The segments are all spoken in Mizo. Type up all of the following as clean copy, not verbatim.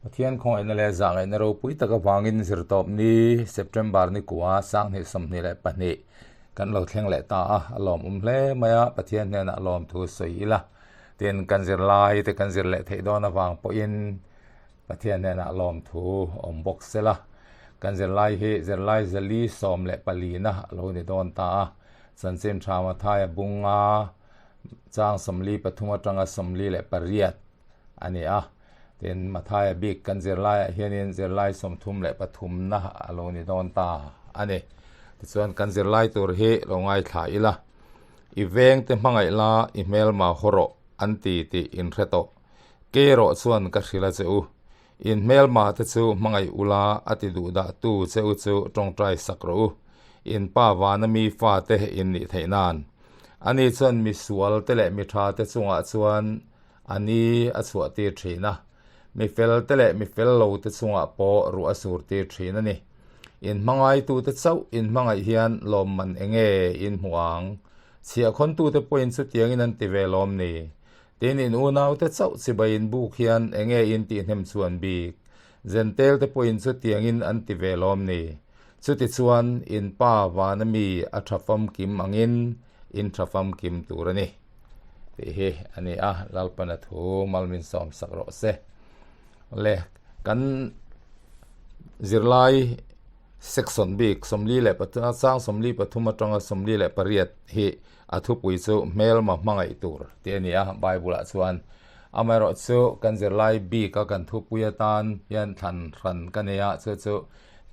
Pathian khawngaihna leh zahngaihna ropui tak avangin zirtawp ni September ni kua 2022 kan lo thleng leh ta a, a lawmawm hle mai a, Pathian hnenah lawmthu sawi ila. Tin, kan zirlai te kan zir leh theih dawn avang pawhin Pathian hnenah lawmthu awm bawk sela. Kan zirlai hi zirlai zali 14 na a lo ni dawn ta a, Chanchin Tha Mathaia bunga chang 43 atanga 48 a ni a. Tin, Mathaia bik kan zirlaiah hianin zirlai 33 na a lo ni dawn ta a ni. Tichuan, kan zirlai tur hi lo ngaithla ila, I vengte hmangaih la, i hmelma haw rawh an ti tih in hre tawh. Kei erawh chuan ka hrilh a che u. In hmelma te chu hmangaih ula a ti duh dah tu che u chu tawngtai sak rawh u. In pa vana mi fate in nih theih nan. Ani chuan mi sual te leh mi tha te chungah chuan a ni a chhuah tir thin a. Mi fel te leh mi fel lo te chungah pawh ruah a sur tir thin a ni. In hmangai tute chauh in hmangaih hian lawmman enge in hmu ang? Chhiahkhawntute pawhin chutiangin an ti ve lawm ni? Tin, in unaute chauh chibai in buk hian enge in tihnem chuan bik? Zentelte pawhin chutiangin an ti ve lawm ni? Chutichuan, in pa vana mi a tha famkim angin in tha famkim tur a ni. Tih hi a ni a, Lalpana thu malmin sawm sak rawh se. Le, kan zirlai section bik 43 chang 43 atanga 48 hi a thupui chu hmelma hmangaih tur tih a ni a, Bible ah chuan. Amaherawh chu kan zirlai bik a kan thupui atan hian thlan hran ka nei a, chu chu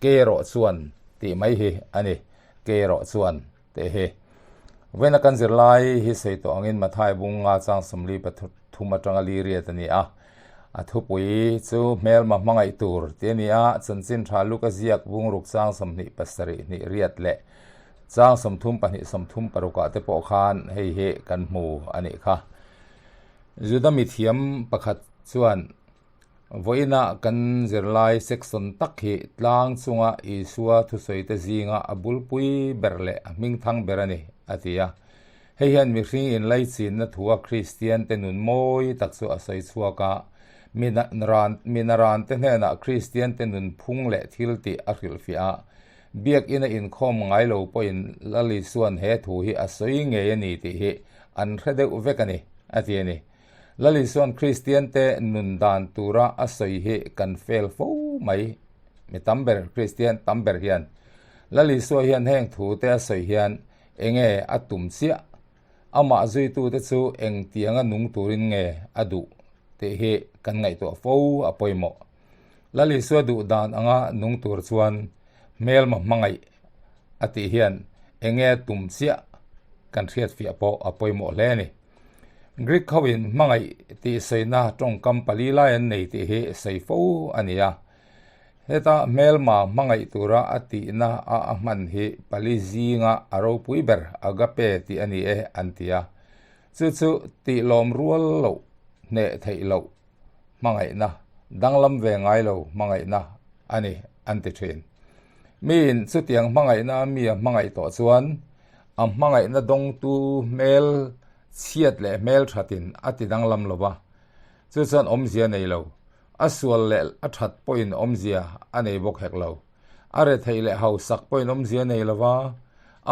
ke erawh chuan tih mai hi a ni, ke erawh chuan tih hi. Vawiina kan zirlai hi sawi tawh angin Mathai bunga chang 43 atanga li riat a ni a, a thupui chu hmelma hmangaih tur tih a ni a, chanchin tha Luka ziak bungruk chang 27 hnih riat leh Chang 32 36 ah te pawh khan hei hi kan hmu a nih kha. Juda mithiam pakhat chuan vawiina kan zirlai section tak hi tlang chunga Isua thusawite zinga a bulpui ber leh a hmingthang ber a ni a ti a. Hei hian mihring inlaichinna thua Kristian te nun mawi tak chu a sawi chhuak a, minaran te hnenah Kristian te nunphung leh thiltih a hrilhfiah a, Biakina inkhawm ngai lo pawhin Lal Isua'n he thu hi a sawi ngei a ni tih hi an hre deuh vek a ni, a ti a ni. Lal Isua'n Kristiante nun dan tura a sawi hi kan fail fo mai, mi tam ber, Kristian tam ber hian. Lal Isua hian heng thu te a sawi hian enge a tum chiah? Amah zuitute chu engtianga nung turin nge a duh tih hi kan ngaihtuah fo a pawimawh. Lal Isua duh dan anga nung tur chuan hmelma hmangaih a tih hian enge tum chiah kan hriatfiah pawh a pawimawh hle a ni. Greek hoin hmangaih tih sawina tawngkam pali lai an nei tih hi sawi fo a ni a. Heta hmelma hmangaih tura a tihna a a hman hi pali zinga a ropui ber agape tih a ni e an ti a. Chu chu tih lawm rual loh hneh theih loh hmangaihna, danglam ve ngai lo hmangaihna a ni an ti thin. Miin chutiang hmangaihna a mi a hmangaih tawh chuan a hmangaihna dawngtu hmel chhiat leh hmel thatin a ti danglam lo va, chu chuan awmzia nei lo, a sual leh a that pawhin awmzia a nei bawk hek lo. A retheih leh hausak pawhin awmzia nei lo va,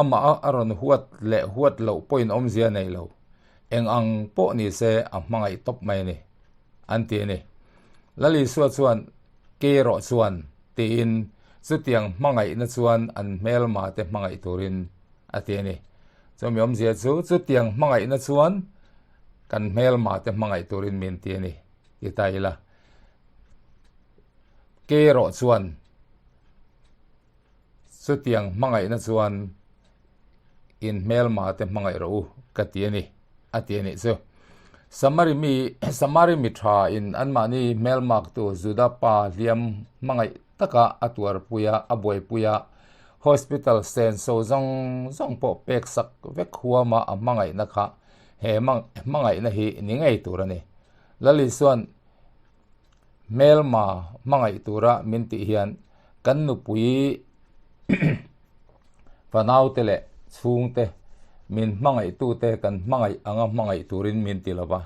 amah a rawn huat leh huat loh pawhin awmzia nei lo. Eng ang pawh ni se a hmangaih tawp mai a ni, an ti a ni. Lal Isua chuan, Kei erawh chuan, tiin chutiang hmangaihna chuan an hmelma te hmangaih turin a ti a ni. Chumi awmzia chu chutiang hmangaihna chuan kan hmelma te hmangaih turin min ti a ni, ti ta ila. Kei erawh chuan, chutiang hmangaihna chuan in hmelma te hmangaih rawh u ka ti a ni a ti a nih chu. Samari mi Samari mi tha in anmahni hmelmak tu Juda pa hliam hmangaih taka a tuarpui a, a buaipui a, hospital senso zawng zawng pawh pek sak vek huama a hmangaihna kha he hmangaihna hi ni ngei tur a ni. Lal Isua'n hmelma hmangaih tura min tih hian kan nupui fanaute leh chhungte min hmangaihtute kan hmangaih anga hmangaih turin min ti lova.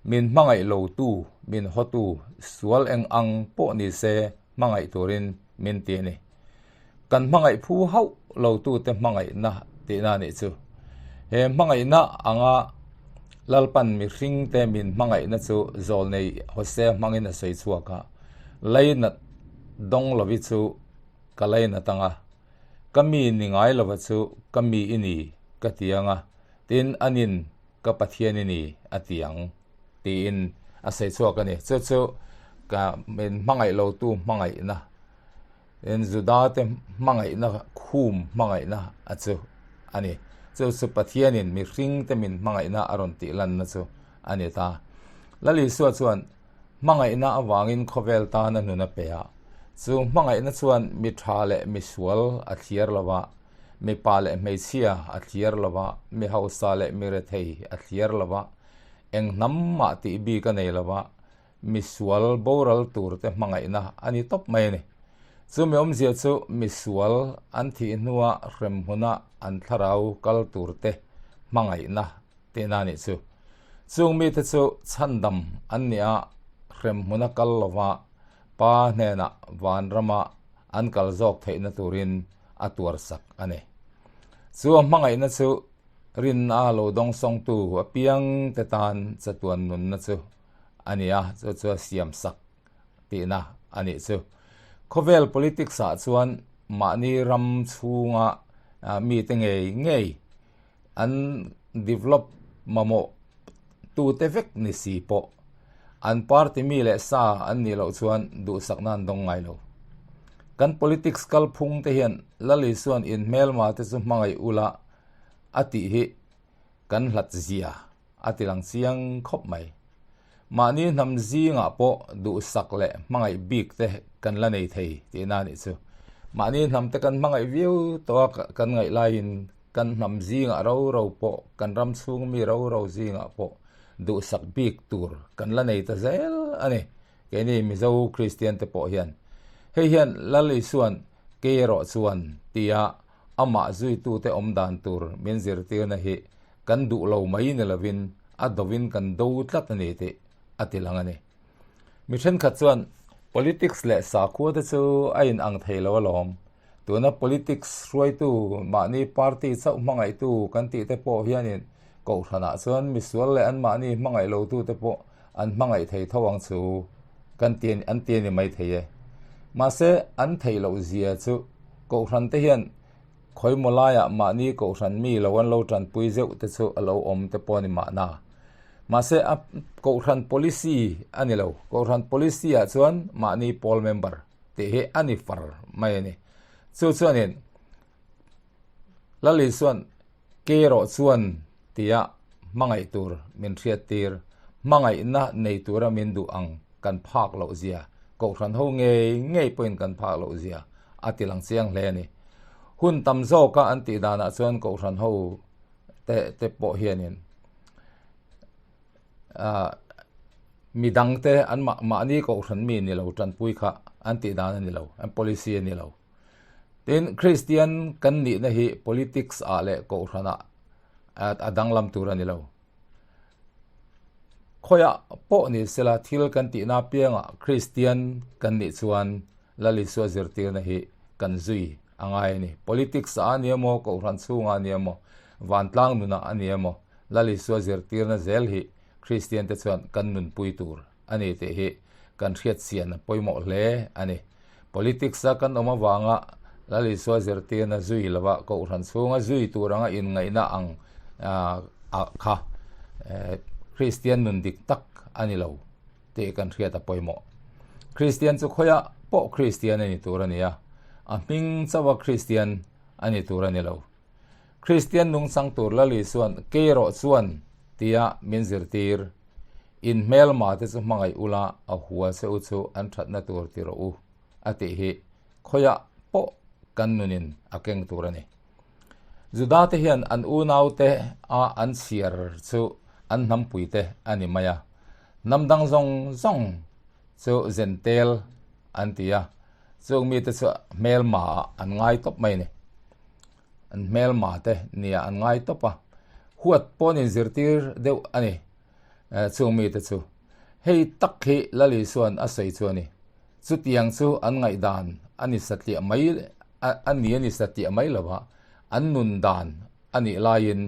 Min hmangaih lotu, min hawtu, sual eng ang pawh ni se hmangaih turin min ti a ni. Kan hmangaih phu hauh lotute hmangaihna tihna a nih chu. He hmangaihna anga Lalpan mihringte min hmangaihna chu zawlnei Hosea hmangin a sawi chhuak a, Lainat dawng lovi chu ka lainat ang a, ka mi ni ngai lova chu ka mi i ni ka ti ang a, tin anin ka Pathian i ni a ti ang tiin a sawi chhuak a ni. Chu chu ka min hmangaih lotu hmangaihna In Judate hmangaihna khum hmangaihna a chu a ni. Chu chu Pathianin mihringte min hmangaihna a rawn tih lanna chu a ni ta. Lal Isua chuan hmangaihna avangin khawvel tana nun a pe a. Chu hmangaihna chuan mi tha leh mi sual a thliar lo va, mipa leh hmeichhia a thliar lo va, mi hausa leh mi rethei a thliar lo va, eng hnam mah tih bik a nei lo va, Misual boral turte hmangaihna a ni tawp mai a ni. Chumi awmzia chu misual an thih hnua hremhmuna an thlarau kal turte hmangaihna tihna a nih chu. Chung mite chu chhandam an nih a, hremhmuna kal lova Pa hnenah vanrama an kal zawk theihna turin a tuarsak a ni. Chu a hmangaihna chu rinna lo dawngsawngtu apiangte tan chatuan nunna chu a ni a, chu chu a siam sak tihna a nih chu. Khawvel politics ah chuan mahni ram chhunga mite ngei ngei an develop mamawh tute vek ni si pawh an party mi leh sa an nih loh chuan duhsakna an dawng ngai lo. Kan politics kalphung te hian Lal Isua'n inhmelma te chu hmangaih ula a tih hi kan hlat zia a ti lang chiang khawp mai. Mahni hnam zingah pawh duhsak leh hmangaih bik te kan la nei thei tihna a nih chu. Mahni hnam te kan hmangaih viau tawh a kan ngaih laiin kan hnam zingah ro ro pawh kan ram chhung mi ro ro zingah pawh duhsak bik tur kan la nei ta zel a ni. Keini Mizo Kristian te pawh hian hei hian Lal Isua'n kei erawh chuan tia amah zuitute awm dan tur min zirtirna hi kan duh lo mai ni lovin a dovin kan do tlat a ni tih a ti lang a ni. Mi thenkhat chuan politics leh sakhua te chu a in ang thei lo alawm. Tuna politics hruaitu mahni party chauh hmangaihtu kan tih te pawh hianin kohhranah chuan misual leh anmahni hmangaih lotu te pawh an hmangaih thei tho ang chu kan ti an ti a ni maithei e. Mahse an theih loh zia chu kohhran te hian Khawimaw laiah mahni kohhran mi lo an lo tanpui zeuh te chu a lo awm te pawh a ni mahna. Mahse a kohhran policy a ni lo. Kohhran policy ah chuan mahni pawl member tih hi a ni far mai a ni. Chu chuanin Lal Isua'n ke erawh chuan tia hmangaih tur min hriat tir, hmangaihna nei tura min duh ang kan phak loh zia, kohhran ho ngei ngei pawhin kan phak loh zia a ti lang chiang hle a ni. Hun tam zawka an tih danah chuan kohhran ho te te pawh hianin ah midangte an mahni kohhran mi ni lo tanpui kha an tih dan a ni lo, an policy a ni lo. Tin, Kristian kan nihna hi politics ah leh kohhran ah a danglam tur a ni lo. Khawiah pawh ni sela thil kan tihna apiangah Kristian kan nih chuan Lal Isua zirtirna hi kan zui a ngai a ni. Politics ah a ni emaw, kohhran chhungah a ni emaw, vantlang nunah a ni emaw, Lal Isua zirtirna zel hi Kristian te chuan kan nunpui tur a ni tih hi kan hriat chian a pawimawh hle a ni. Politics a kan awm avanga Lal Isua zirtirna zui lova kohhran chhunga zui tur anga inngaihna ang kha Kristian nun dik tak a ni lo tih kan hriat a pawimawh. Kristian chu khawiah pawh Kristian a ni tur a ni a, a hming chauha Kristian a ni tur a ni lo. Kristian nungchang tur Lal Isua'n kei erawh chuan tia min zirtir. In hmelma te chu hmangaih ula a hua che u chu an thatna tur ti rawh u a tih hi khawiah pawh kan nunin a keng tur a ni. Juda te hian an unau te a an chhiar chu an hnampui te a ni mai a, hnam dang zawng zawng chu zentel an ti a, chung mite chu hmelma ah an ngai tawp mai a ni. An hmelma te nia an ngai tawp a, huat pawh an inzirtir deuh a ni. Chung mite chu hei tak hi Lal Isua'n a sawi chu a ni. Chutiang chu an ngaihdan a ni satliah mai a ni a ni satliah mai lo va, an nun dan a nih laiin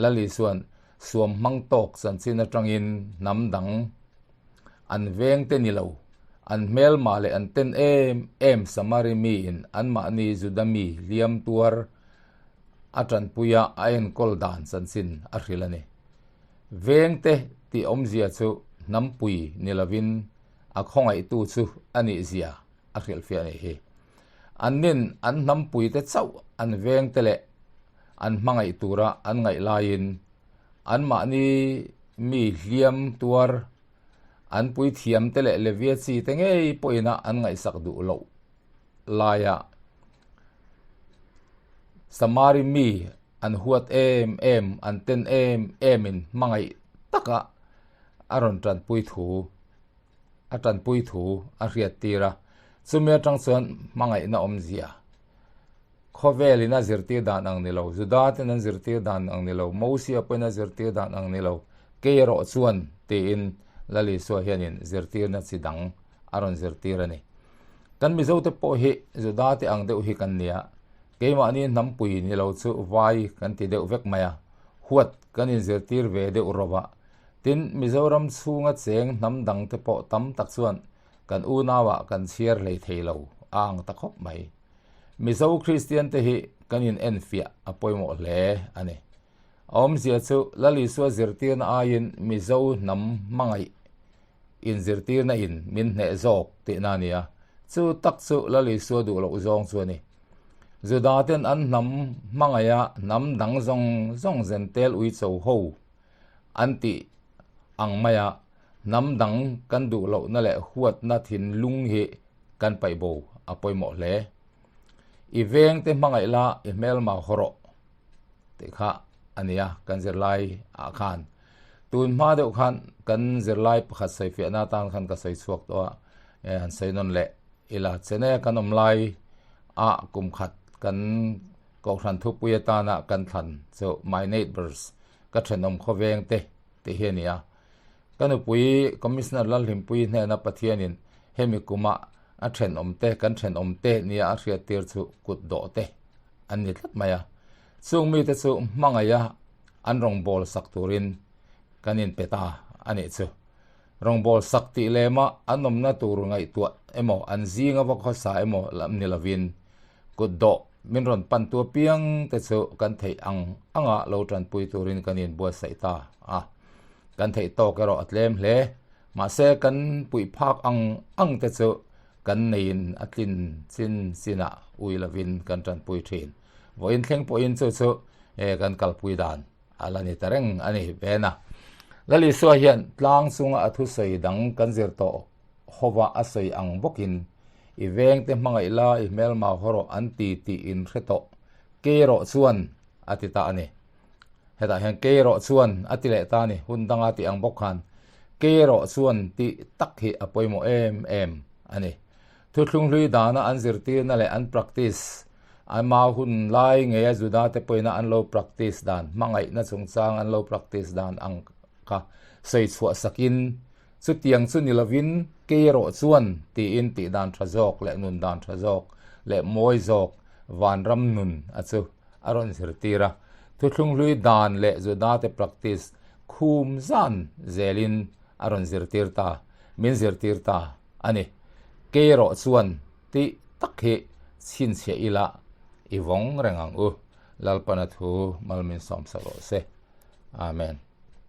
Lal Isua'n suam hmang tawk chanchin atangin hnam dang an vengte ni lo, an hmelma leh an ten em em Samari miin anmahni Juda mi hliam tuar a tanpuia a enkawl dan chanchin a hrilh a ni. Vengte tih awmzia chu hnampui ni lovin a khawngaihtu chu a nihzia a hrilhfiah a nih hi. Annin an hnampuite chauh an vengte leh an hmangaih tura an ngaih laiin anmahni mi hliam tuar an puithiamte leh Levia chite ngei pawhina an ngaihsak duh loh laia Samari mi an huat em em, an ten em emin hmangaih taka a rawn tanpui thu a tanpui thu a hriat tir a. Chumi atang chuan hmangaihna awmzia khawvelin a zirtir dan ang ni lo, Juda ten an zirtir dan ang ni lo, Mosia pawhin a zirtir dan ang ni lo, kei erawh chuan tiin Lal Isua hianin zirtirna chi dang a rawn zirtir a ni. Kan Mizote pawh hi Juda te ang deuh hi kan ni a, keimahni hnampui ni lo chu vai kan ti deuh vek mai a, huat kan inzirtir ve deuh rawh a. Tin, Mizoram chhunga cheng hnam dangte pawh tam tak chuan kan unauah kan chhiar hlei thei lo a ang ta khawp mai. Mizo Kristian te hi kan in enfiah a pawimawh hle a ni. A awmzia chu Lal Isua zirtirna aiin Mizo hnam hmangaih inzirtirna in min hneh zawk tihna a ni a, chu tak chu Lal Isua duh loh zawng chu a ni. Juda ten an hnam hmangaiha hnam dang zawng zawng zentel uicho ho an tih ang maia hnam dang kan duh lohna leh huatna thinlung hi kan paih bo a pawimawh hle. I vengte hmangaih la i hmelma haw rawh tih kha a nia kan zirlai ah khan. Tun hma deuh khan kan zirlai pakhat sawifiahna atan khan ka sawi chhuak tawh a, eh han sawi nawn leh ila Chennai a kan awm lai ah kum khat kan kohhran thupui atana kan thlan chu My Neighbours ka thenawm khawveng te tih hi a ni a. Ka nupui Commissioner Lalhlimpui hnena Pathianin hemi kuma a thenawm te kan thenawm te nia a hriattir chu kut dawh te an ni tlat mai a. Chung mite chu hmangaiha an rawngbâwl sak turin kan inpe ta a nih chu. Rawngbâwl sak tih lema an awmna tur ngaihtuah emaw an zinga va khawsa emaw lam ni lovin kut dawh min rawn pantu apiang te chu kan theih ang anga lo tanpui turin kan inbuatsaih ta a. Kan theih tawk erawh a tlem hle. Mahse kan puih phak ang ang te chu kan neiin a tlin chin chinah ui lovin kan tanpui thin. Vawiin thleng pawhin chu chu kan kalpui dan a la ni ta reng a ni ven a. Lal Isua hian tlang chunga a thusawi dang kan zir tawh hova a sawi ang bawkin i vengte hmangaih la i hmelma haw rawh an ti tih in hre tawh kei erawh chuan a ti ta a ni. Hetah hian kei erawh chuan a ti leh ta a ni. Hun danga tih ang bawk khan kei erawh chuan tih tak hi a pawimawh em em a ni. Thuthlung hlui dana an zirtirna leh an practice ama hun lai ngeia Juda te pawhina an lo practice dan hmangaihna chungchang an lo practice dan ang kha sawi chhuah sakin chutiang chu ni lovin kei erawh chuan tiin tih dan tha zawk leh nun dan tha zawk leh mawi zawk vanram nun a chu a rawn zirtir a. Thuthlung hlui dan leh Juda te practice khum zan zelin a rawn zirtir ta, min zirtir ta a ni. Kei erawh chuan tih tak hi chhinchhiah ila i vawng reng ang u. Lalpana thu mal min sawmsak rawh se. Amen.